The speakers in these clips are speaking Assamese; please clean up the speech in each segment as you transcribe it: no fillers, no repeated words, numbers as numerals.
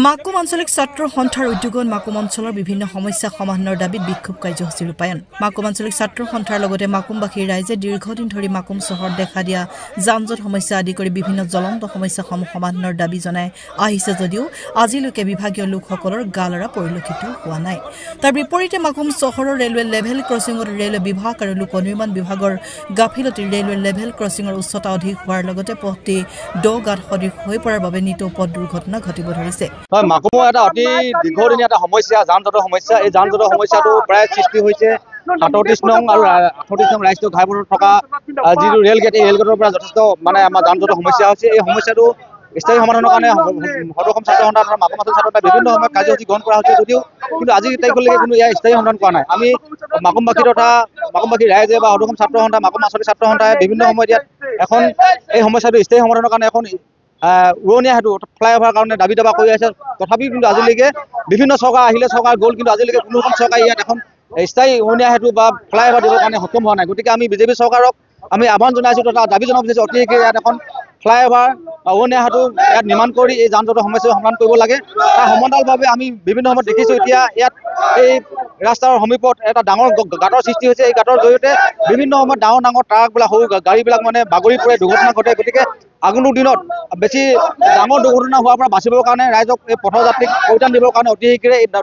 মাকুম আঞ্চলিক ছাত্ৰ সন্থাৰ উদ্যোগত মাকুম অঞ্চলৰ বিভিন্ন সমস্যা সমাধানৰ দাবীত বিক্ষোভ কাৰ্যসূচী ৰূপায়ণ। মাকুম আঞ্চলিক ছাত্ৰ সন্থাৰ লগতে মাকুমবাসীৰ ৰাইজে দীৰ্ঘদিন ধৰি মাকুম চহৰত দেখা দিয়া যান-জঁট সমস্যা আদি কৰি বিভিন্ন জ্বলন্ত সমস্যাসমূহ সমাধানৰ দাবী জনাই আহিছে যদিও আজিলৈকে বিভাগীয় লোকসকলৰ গালৰা পৰিলক্ষিত হোৱা নাই। তাৰ বিপৰীতে মাকুম চহৰৰ ৰেলৱে লেভেল ক্ৰছিঙত ৰেলৱে বিভাগ আৰু লোক নিৰ্মাণ বিভাগৰ গাফিলতি ৰেলৱে লেভেল ক্ৰছিঙৰ উচ্চতা অধিক হোৱাৰ লগতে পথটি দ গাঁত সদৃশ হৈ পৰাৰ বাবে নিতৌ পথ দুৰ্ঘটনা ঘটিব ধৰিছে। হয়, মাকুমৰ এটা অতি দীৰ্ঘদিনীয়া এটা সমস্যা, যান জঁটৰ সমস্যা। এই যান জঁটৰ সমস্যাটো প্ৰায় সৃষ্টি হৈছে 37 নং আৰু 38 নং ৰাষ্ট্ৰীয় ঘাইপথত থকা যিটো ৰেল গেট, এই ৰেল গেটৰ পৰা যথেষ্ট মানে আমাৰ যান জঁটৰ সমস্যা হৈছে। এই সমস্যাটো স্থায়ী সমাধানৰ কাৰণে সদৌ অসম ছাত্ৰ সন্থা তথা মাকুম আঞ্চলিক ছাত্ৰ সন্থাই বিভিন্ন সময়ত কাৰ্যসূচী গ্ৰহণ কৰা হৈছে যদিও কিন্তু আজিৰ তাৰিখলৈকে কোনো ইয়াৰ স্থায়ী সমাধান কৰা নাই। আমি মাকুমবাসী তথা মাকুমবাসী ৰাইজে বা সদৌ অসম ছাত্ৰ সন্থা, মাকুম আঞ্চলিক ছাত্ৰ সন্থাই বিভিন্ন সময়ত ইয়াত এখন এই সমস্যাটো স্থায়ী সমাধানৰ কাৰণে এখন উৰণীয়া সেতু ফ্লাইঅভাৰ কাৰণে দাবী দাবা কৰি আছে। তথাপিও কিন্তু আজিলৈকে বিভিন্ন চৰকাৰ আহিলে চৰকাৰ গ'ল, কিন্তু আজিলৈকে কোনোখন চৰকাৰে ইয়াত এখন স্থায়ী উৰণীয়া সেতু বা ফ্লাইঅভাৰ দিবৰ কাৰণে সক্ষম হোৱা নাই। গতিকে আমি বিজেপি চৰকাৰক আমি আহ্বান জনাইছোঁ তথা দাবী জনাব বিচাৰিছোঁ অতি শীঘ্ৰে ইয়াত এখন ফ্লাইঅভাৰ উৰণীয়া সেতু ইয়াত নিৰ্মাণ কৰি এই যান জঁটৰ সমস্যা সমাধান কৰিব লাগে। তাৰ সমান্তৰালভাৱে আমি বিভিন্ন সময়ত দেখিছোঁ এতিয়া ইয়াত এই ৰাস্তাৰ সমীপত এটা ডাঙৰ গাঁতৰ সৃষ্টি হৈছে। এই গাঁতৰ জৰিয়তে বিভিন্ন সময়ত ডাঙৰ ডাঙৰ ট্ৰাকবিলাক, সৰু গাড়ীবিলাক মানে বাগৰি পৰে, দুৰ্ঘটনা ঘটে। গতিকে আগন্তুক দিনত বেছি ডাঙৰ দুৰ্ঘটনা হোৱাৰ পৰা বাচিবৰ কাৰণে ৰাইজক এই পথৰ যাত্ৰীক পৰিত্ৰাণ দিবৰ কাৰণে অতি শীঘ্ৰে এই দ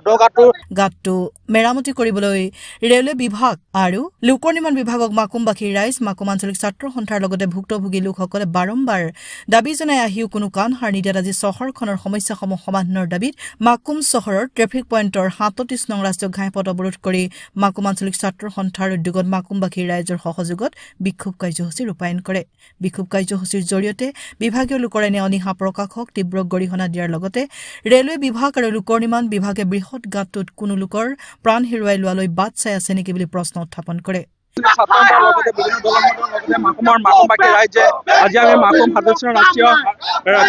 গাঁতটো মেৰামতি কৰিবলৈ ৰেলৱে বিভাগ আৰু লোক নিৰ্মাণ বিভাগক মাকুমবাসীৰ ৰাইজ, মাকুম আঞ্চলিক ছাত্ৰ সন্থাৰ লগতে ভুক্তভোগী লোকসকলে বাৰম্বাৰ দাবী জনাই আহিও কোনো কাণসাৰ নিদিয়াত আজি চহৰখনৰ সমস্যাসমূহ সমাধানৰ দাবীত মাকুম চহৰৰ ট্ৰেফিক পইণ্টৰ 37 নং ৰাষ্ট্ৰীয় ঘাইপথ অৱৰোধ কৰি মাকুম আঞ্চলিক ছাত্ৰ সন্থাৰ উদ্যোগত মাকুমবাসীৰ ৰাইজৰ সহযোগত বিক্ষোভ কাৰ্যসূচী ৰূপায়ণ কৰে। বিক্ষোভ কাৰ্যসূচীৰ জৰিয়তে বিভাগীয় লোকৰ এনে অনীহা প্ৰকাশক তীব্ৰ গৰিহণা দিয়াৰ লগতে ৰেলৱে বিভাগ আৰু লোক নিৰ্মাণ বিভাগে বৃহৎ গাঁতটোত কোনো লোকৰ প্ৰাণ হেৰুৱাই লোৱালৈ বাট চাই আছে নেকি বুলি প্ৰশ্ন উত্থাপন কৰে। ছাত্ৰ লগতে বিভিন্ন দলৰ লগতে মাকুমৰ মাকুমবাসী ৰাইজে আজি আমি মাকুম 37 নং ৰাষ্ট্ৰীয়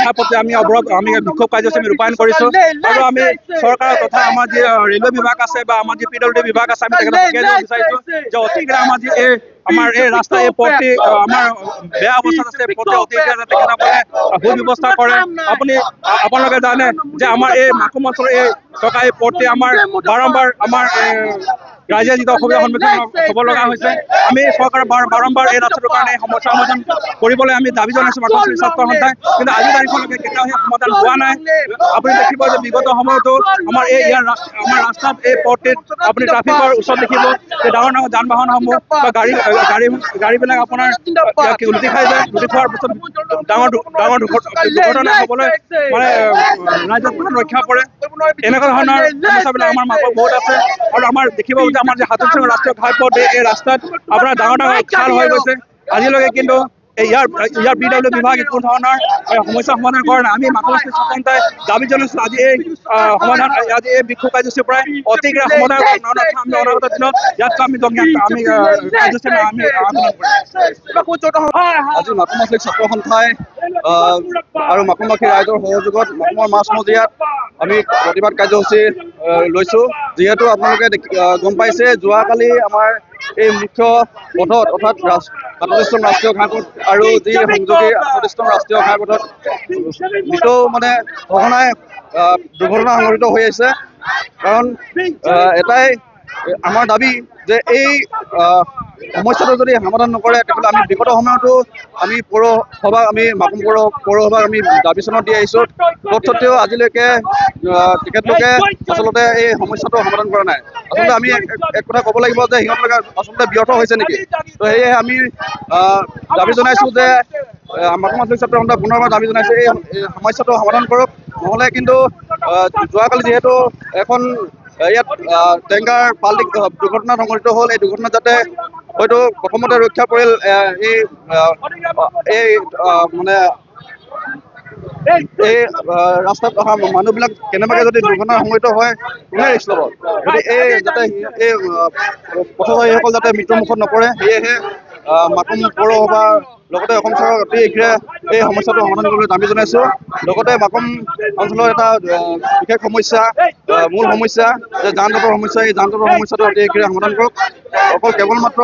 ঘাইপথে আমি অৱৰোধ, আমি বিক্ষোভ কাৰ্যসূচী আমি ৰূপায়ণ কৰিছোঁ। আৰু আমি চৰকাৰ তথা আমাৰ যি ৰেলৱে বিভাগ আছে বা আমাৰ যি পি ডব্লিউ ডি বিভাগ আছে, আমি তেখেতক সকীয়াই দিব বিচাৰিছোঁ যে অতি শীঘ্ৰে আমাৰ যি এই আমাৰ এই ৰাস্তা, এই পথটি আমাৰ বেয়া অৱস্থাত আছে, পথটি অতি শীঘ্ৰে যাতে তেখেতসকলে সুব্যৱস্থা কৰে। আপোনালোকে জানে যে আমাৰ এই মাকুম অঞ্চলৰ এই থকা এই পথটি আমাৰ বাৰম্বাৰ আমাৰ ৰাইজে যিটো অসুবিধাৰ সন্মুখীন হ'ব লগা হৈছে, আমি চৰকাৰে বাৰম্বাৰ এই ৰাস্তাটোৰ কাৰণে সমস্যা সমাধান কৰিবলৈ আমি দাবী জনাইছোঁ মাকুম আঞ্চলিক ছাত্ৰ সন্থাই, কিন্তু আজি তাৰিখলৈকে কেতিয়াও সেই সমাধান হোৱা নাই। আপুনি দেখিব যে বিগত সময়তো আমাৰ এই ইয়াৰ আমাৰ ৰাস্তাত এই পথটিত আপুনি ট্ৰাফিকৰ ওচৰত দেখিব যে ডাঙৰ ডাঙৰ যান বাহনসমূহ বা গাড়ীবিলাক আপোনাৰ লুটি খাই যায়। লুটি খোৱাৰ পিছত ডাঙৰ ডাঙৰ দুৰ্ঘটনা হ'বলৈ মানে ৰাইজৰ প্ৰাণ ৰক্ষা পৰে। এনেকুৱা ধৰণৰ সমস্যাবিলাক আমাৰ মাজত বহুত আছে। আৰু আমাৰ দেখিব যে আমাৰ যে 37 নং ৰাষ্ট্ৰীয় ঘাইপথ, এই ৰাস্তাত আপোনাৰ ডাঙৰ ডাঙৰ খাল হৈ গৈছে। আজিলৈকে কিন্তু ইয়াৰ পি ডব্লিউ বিভাগে কোনো ধৰণৰ সমস্যা সমাধান কৰা নাই। আমি মাকুম আঞ্চলিক ছাত্ৰ সন্থাই দাবী জনাইছোঁ আজি এই সমাধান, আজি এই বিক্ষোভ কাৰ্যসূচীৰ পৰাই অতি শীঘ্ৰে সমাধান কৰক, আমি অনাগত দিনত ইয়াতকৈ আমি আমি কাৰ্যসূচী আমি আন্দোলন কৰিম। আজি মাকুম আঞ্চলিক ছাত্ৰ সন্থাই আৰু মাকুমবাসী ৰাইজৰ সহযোগত মাকুমৰ মাজমজিয়াত আমি প্ৰতিবাদ কাৰ্যসূচী লৈছোঁ। যিহেতু আপোনালোকে গম পাইছে যোৱাকালি আমাৰ এই মুখ্য পথত অৰ্থাৎ 37 নং ৰাষ্ট্ৰীয় ঘাইপথ আৰু যি সংযোগী 38 নং ৰাষ্ট্ৰীয় ঘাইপথত নিতৌ মানে সঘনাই দুৰ্ঘটনা সংঘটিত হৈ আছে। কাৰণ এটাই আমাৰ দাবী যে এই সমস্যাটো যদি সমাধান নকৰে তেতিয়াহ'লে আমি বিগত সময়তো আমি পৌৰসভাক, আমি মাকুম পৌৰসভাক আমি দাবী চনদ দি আহিছোঁ। তৎসত্ত্বেও আজিলৈকে তেখেতলোকে আচলতে এই সমস্যাটো সমাধান কৰা নাই। আচলতে আমি এক কথা ক'ব লাগিব যে সিহঁতলোকে আচলতে ব্যৰ্থ হৈছে নেকি। তো সেয়েহে আমি দাবী জনাইছোঁ যে মাকুম আঞ্চলিক ছাত্ৰ সন্থাই পুনৰবাৰ দাবী জনাইছোঁ এই সমস্যাটো সমাধান কৰক। নহ'লে কিন্তু যোৱাকালি যিহেতু এখন ইয়াত টেংকাৰ পাল্টি দুৰ্ঘটনা সংঘটিত হ'ল, এই দুৰ্ঘটনাত যাতে হয়তো প্ৰথমতে ৰক্ষা পৰিল এই এই মানে এই ৰাস্তাত অহা মানুহবিলাক কেনেবাকৈ যদি দুৰ্ঘটনা সংঘটিত হয় কোনে ৰিস্ক ল'ব। গতিকে এই যাতে এই পথচাৰীসকল যাতে মৃত্যুমুখত নপৰে সেয়েহে মাকুম পৌৰসভাৰ লগতে অসম চৰকাৰক অতি শীঘ্ৰে এই সমস্যাটো সমাধান কৰিবলৈ দাবী জনাইছোঁ। লগতে মাকুম অঞ্চলৰ এটা বিশেষ সমস্যা, মূল সমস্যা যে যান জঁটৰ সমস্যা, এই যান জঁটৰ সমস্যাটো অতি শীঘ্ৰে সমাধান কৰক। অকল কেৱল মাত্ৰ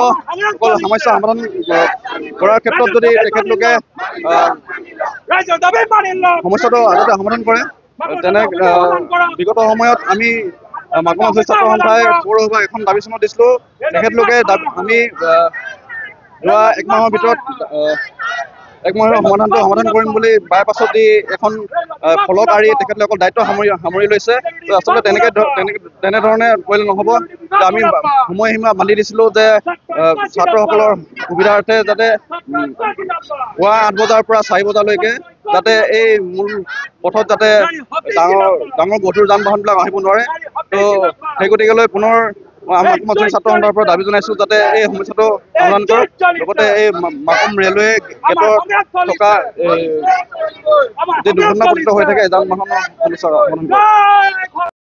অকল সমস্যা সমাধান কৰাৰ ক্ষেত্ৰত যদি তেখেতলোকে সমস্যাটো আগতে সমাধান কৰে, তেনে বিগত সময়ত আমি মাকুম আঞ্চলিক ছাত্ৰ সন্থাই পৌৰসভা এখন দাবী চনদ দিছিলোঁ। তেখেতলোকে আমি যোৱা এক মাহৰ ভিতৰত এক মাহৰ সমাধানটো সমাধান কৰিম বুলি বাইপাছত দি এখন ফলক আঁৰি তেখেতলোকৰ দায়িত্ব সামৰি লৈছে। আচলতে তেনেকৈ তেনেধৰণে কৰিলে নহ'ব। আমি সময়সীমা বান্ধি দিছিলোঁ যে ছাত্ৰসকলৰ সুবিধাৰ্থে যাতে পুৱা 8 বজাৰ পৰা 4 বজালৈকে যাতে এই মূল পথত যাতে ডাঙৰ ডাঙৰ গধুৰ যান বাহনবিলাক আহিব নোৱাৰে। তো সেই গতিকেলৈ পুনৰ মাকুম আঞ্চলিক ছাত্ৰ সন্থাৰ পৰা দাবী জনাইছোঁ যাতে এই সমস্যাটো সমাধান কৰক। লগতে এই মাকুম ৰেলৱে গেটত থকা যি দুৰ্ঘটনাপতিত হৈ থাকে যান বাহনৰ সমস্যা সমাধান কৰক।